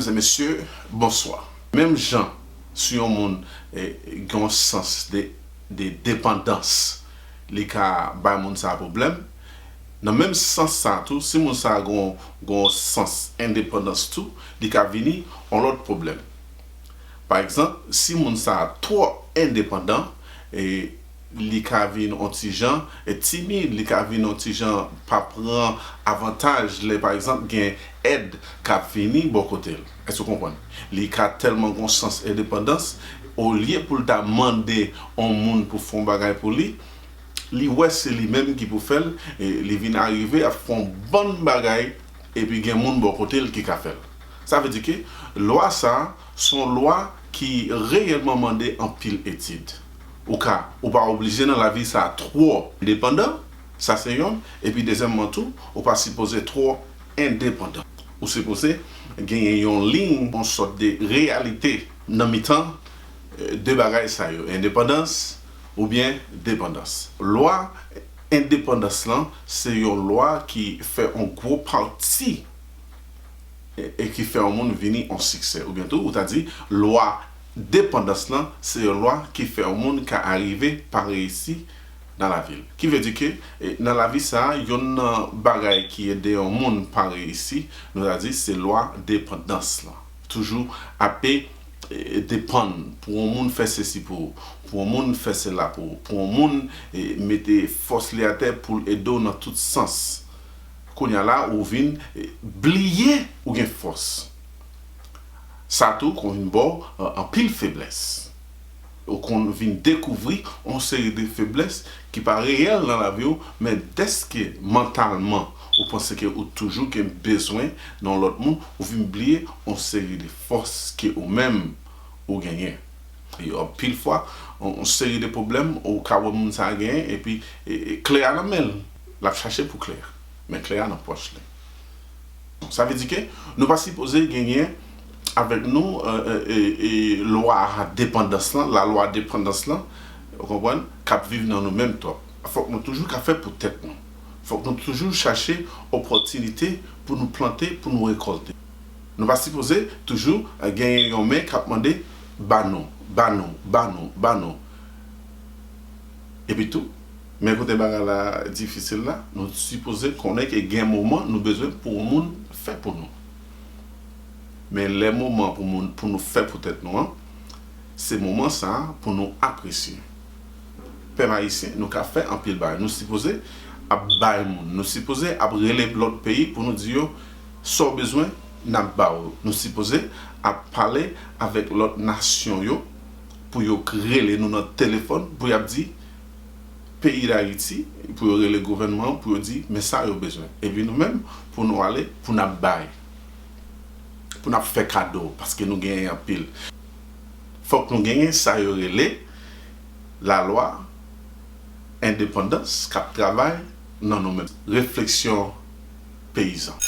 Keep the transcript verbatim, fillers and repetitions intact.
Mesye, mesye, bonswa. Menm jan, si yon moun eh, gen yon sans de, de depandans, li ka bay moun sa a pwoblèm. Nan menm sans sa a tou, si moun sa a gen yon, gen yon sans endepandans tou, li ka vini yon lòt pwoblèm. Pa egzanp, si moun sa a twò endepandan, e li ka vin yon ti jan e timid, li ka vin yon ti jan pa pran avantaj lè, pa egzanp, gen èd k ap vini bò kote l. Èske w konprann? Li ka tèlman gen yon sans endepandans, olye pou l ta mande yon moun pou fè yon bagay pou li, li wè se li menm ki pou fè l, e li vin arive ap fè yon bann bagay, epi gen moun bò kote l ki ka fè l. Sa vle di ke lwa sa a se yon lwa ki reyèlman mande anpil etid. Ou ka, ou pa oblije nan lavi sa a twò endepandan, sa se yonn, epi dezyèmman tou, ou pa sipoze twò endepandan. Ou sipoze genyen yon liy, yon sòt de reyalite nan mitan eh, de bagay sa yo, endepandans oubyen depandans. Lwa endepandans lan se yon lwa ki fè yon gwo pati e, e ki fè yon moun vini yon siksè. Oubyen tou, ou ta di, lwa depandans lan se yon lwa ki fè yon moun ka arive pa reyisi nan lavi l. Ki vle di ke e, nan lavi sa a, yonn nan bagay ki ede yon moun pa reyisi, nou ta di, se lwa depandans lan. Toujou ape e, depann, pou yon moun fè sesi pou ou, pou yon moun fè sela pou ou, pou yon moun e, mete fòs li atè pou l ede w nan tout sans. Kounye a la, ou vin e, bliye ou gen fòs. Sa tou konn vin ba w e, anpil feblès. Ou konn vin dekouvri yon seri de feblès ki pa reyèl nan lavi w, men dèske mantalman ou panse ke ou toujou gen bezwen nan yon lòt moun, ou vin bliye yon seri de fòs ke ou menm ou genyen. E anpil fwa, yon, yon seri de pwoblèm ou ka wè moun sa a genyen, epi e, e, kle a nan men l, l ap chache pou kle a, men kle a nan pòch li. Sa vle di ke nou pa sipoze genyen avèk nou e, e, e, e, lwa depandans lan, lalwa depandans lan, ou konprann, k ap viv nan nou menm twòp. Fòk nou toujou ka fè pou tèt nou. Fòk nou toujou chache opòtinite pou nou plante, pou nou rekòlte. Nou pa sipoze toujou e, genyen yon men k ap mande ba nou, ba nou, ba nou, ba nou. Epi tou, men kote bagay la difisil la, nou sipoze konnen ke gen moman nou bezwen pou yon moun fè pou nou. Men lè moman pou moun, pou nou fè pou tèt nou an, se moman sa a pou nou apresye. Pèp ayisyen, nou ka fè anpil bagay. Nou sipoze ap bay moun. Nou sipoze ap rele lòt peyi pou nou di yo, sa w bezwen, n ap ba w. Nou sipoze ap pale avèk lòt nasyon yo pou yo rele nou nan telefòn, pou y ap di, peyi Dayiti, pou yo rele gouvènman an, pou yo di, men sa yo bezwen. Epi nou menm, pou nou ale, pou n ap bay. Pou n ap fè kado, paske nou genyen anpil. Fòk nou genyen sa yo rele lalwa endepandans k ap travay nan nou menm. Refleksyon peyizan.